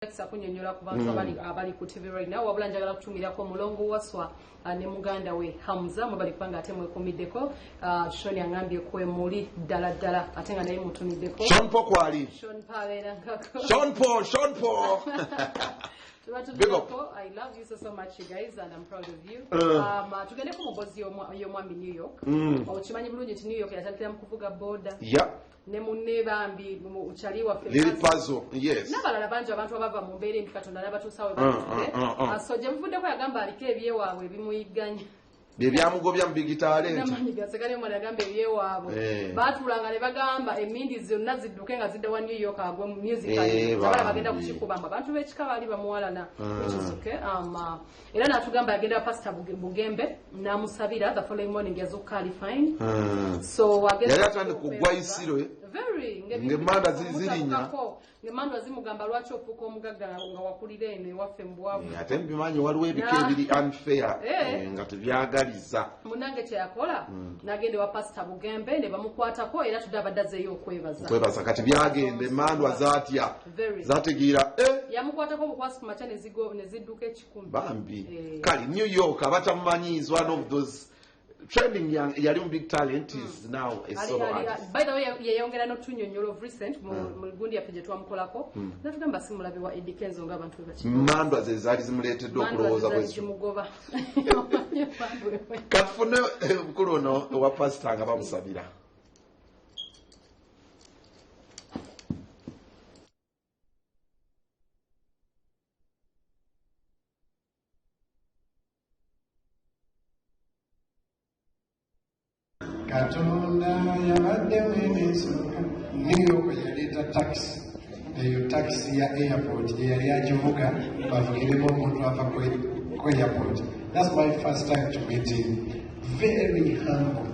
Kunyonyola ku bantu abali ku TV right now. Wabula njagala kutumirako Mulongo Waswa ne muganda we Hamza, mwebali kubanga ate mwekumiddeko. Shoni angambye kwe muli ddala ddala, ate nga naye mutumiddeko. Sean Paul kwali. Sean Paul abeera ngako. Sean Paul, Sean Paul. Big up. I love you so so much, you guys, and I'm proud of you. Tugende ku mugozi y'omwami New York. Okimanyi bulungi nti New York yatandikira mu kuvuga boda. Ne munne bambi mukyali waffe Lil Pazo, yes. N'abalala bangi, abantu abava mu mbeera embi, Katonda n'abatuusawo batudde. So gye muvuddeko yagamba aliko ebyewaabwe ebimuyigganya. Bye byamugobya mu Big Talent. N'amaanyi gaseka ne mwana yagamba ebyewaabwe. Baatuulanga ne bagamba emindi zonna zidduke nga zidda wa New York agwe mu music. Abala bagenda kukikubamba. Abantu b'ekika baali bamuwalana. Which is okay. Era n'atugamba yagenda Pastor Bugembe n'amusabira, the following morning yazuukuka ali fine. So agenda Yali atandika okugwa isiro, eh? Very. Ng'emmanda zirinya. Ng'emmanda zimugamba lwaki ofuuka omugagga nga wakulira eno ewaffe mu bwavu. Ate mbimanyi waliwo ebika ebiri unfair, nga tebyagaliza. Munnange kye yakola, n'agenda ewa Pastor Bugembe ne bamukwatako, era tudde abadde azzeeyo okwebaza. Okwebaza kati byagenda, emmandwa zaatya. Very. Zategeera, eh? Yamukwatako obukwasi ku makya ne zidduka 100. Bambi. Kale New York, abatamumanyi, is one of those trending young, yali mu Big Talent, is now a solo artist. By the way, yeyongera n'otunyonnyola of recent mu gundi yaffe gye twamukolako, natugamba si mulabe wa Eddy Kenzo ng'abantu bwe bakiri. Mandwa ze zaali zimuleetedde okulowooza Mandwa bwe ze zityo. Zimugoba. Katufune mukulu ono owa pasita nga bamusabira. Katonda yabadde mwene ensonga. New York yaleeta taxi, eyo taxi ya airport eyali agivuga bavugiremu omuntu ava ku airport. That's my first time to meet him. Very humble.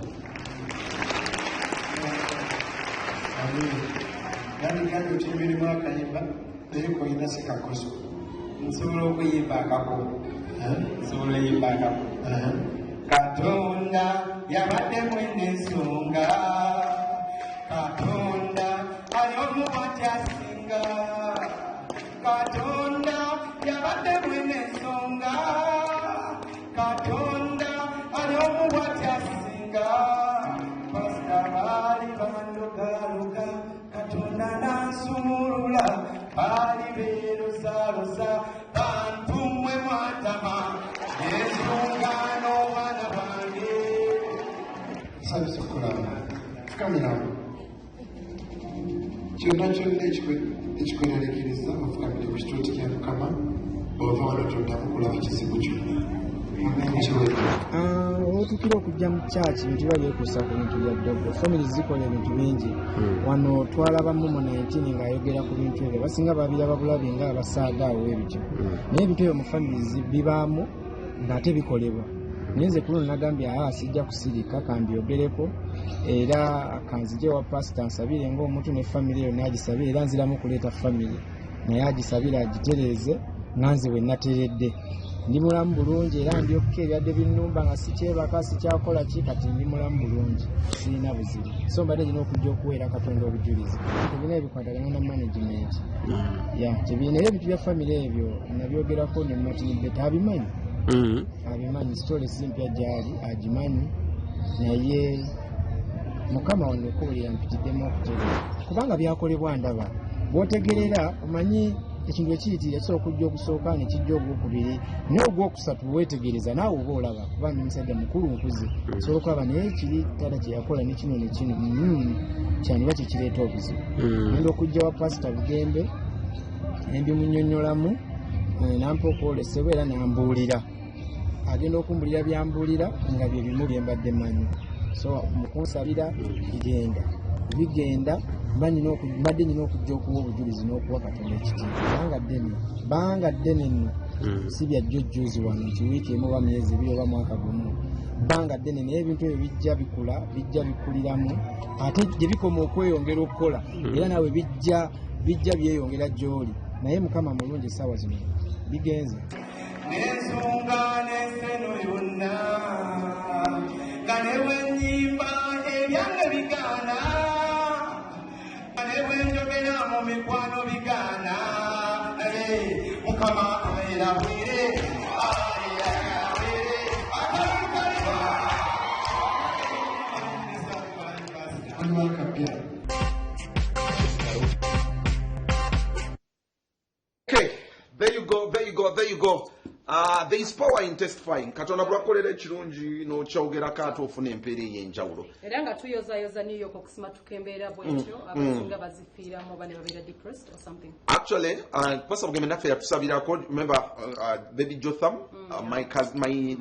Yandigambye otuyimbiremu akayimba, naye koyina sekakozo. Nsobola okuyimba akako, nsobola oyimba akako. Katonda yabadde mwene ensonga, Katonda ali omu bw'atyasinga, Katonda yabadde mwene ensonga, Katonda ali omu bw'atyasinga. Pasita baali bandogaluga, Katonda nansumulula, baali beerosalosa, bantu mmwe mwatama ensonga n'obwana bwange. Nsabisa okulaba fukamirawo kyonna kyonna ekikweraliikiriza, ofukamire ku kituuti kya Mukama. Bw'ova wano toddamu kulaba kizibu kyonna. Kiwedde. Olwotuukira okujja mu kyaki, bintu biba byekuusa ku bintu bya ddogo. Family zikola ebintu bingi. Wano twalaba Momo 19 ng'ayogera ku bintu ebyo, basinga babiraba bulabi nga abasaaga awo ebityo, naye ebintu ebyo mu families bibaamu ng'ate bikolebwa. Naye nze ku luno nagambye, aa, sijja kusirika, kambyogereko era kanzije wa pasita nsabire ng'omuntu ne family eyo n'agisabire. Era nziramu kuleeta family naye agisabire agitereeze nga nze bwe nateredde. Ndi mulamu bulungi era ndyokke ebyadde binnumba nga sikyebaka, sikyakola ki. Kati ndi mulamu bulungi, sirina buzibu. So mbadde nina okujja okuweera Katonda obujulizi. Tebirina ebikwatagana na management ya tebirina, era ebintu bya family ebyo nabyogerako ne Martin Bet, abimanyi, abimanyi. Story si mpya gyali, agimanyi. Naye Mukama wange okuwulira mpitiddemu okutegeera, kubanga byakolebwa ndaba. Bw'otegerera omanyi ekintu ekiyitirira kisobola okujja ogusooka ne kijja ogwokubiri, naye ogwokusatu bwewetegereza naawe oba olaba, kuba ndi musajja mukulu nkuze, osobola okulaba. Naye kiri taata kyeyakola ne kino ne kino, kyandiba kyekireeta obuzibu. Ngenda okujja wa Pasita Bugembe nembimunyonyolamu, nampa okwolesebwa era nambuulira. Agenda okumbulira byambuulira nga bye bimu bye mbadde manyi. So mukunsabira bigenda bigenda, mbadde nina okujja okuwa obujulizi n'okuwa Katonda ekitiibwa. Banga ddene, banga ddene nno, si bya jjojjuzi wano nti wiiki emu oba myezi 2 oba mwaka gumu. Bbanga ddene, naye ebintu ebyo bijja bikula, bijja bikuliramu, ate gye bikoma okweyongera okukola era naawe bijja byeyongera gy'oli. Naye Mukama mulungi, essaawa zino bigenze. N'ensonga n'enseno yonna nga ne bwe nnyimba ebyange bigaana, nga ne bwe njogera mu mikwano bigaana. Naye Mukama abeera bwere. Waliwo akapya. Okay, there you go, there you go, there you go. There is power in testifying. Katonda bwakolera ekirungi n'okyogerako ate ofuna empeera ey'enjawulo. Era nga tuyozayoza New York okusimatuka embeera bwetyo, abasinga bazifiiramu oba ne babeera depressed or something. Actually, Pastor Bugembe naffe yatusabirako, remember, baby Jotham, my cousin, my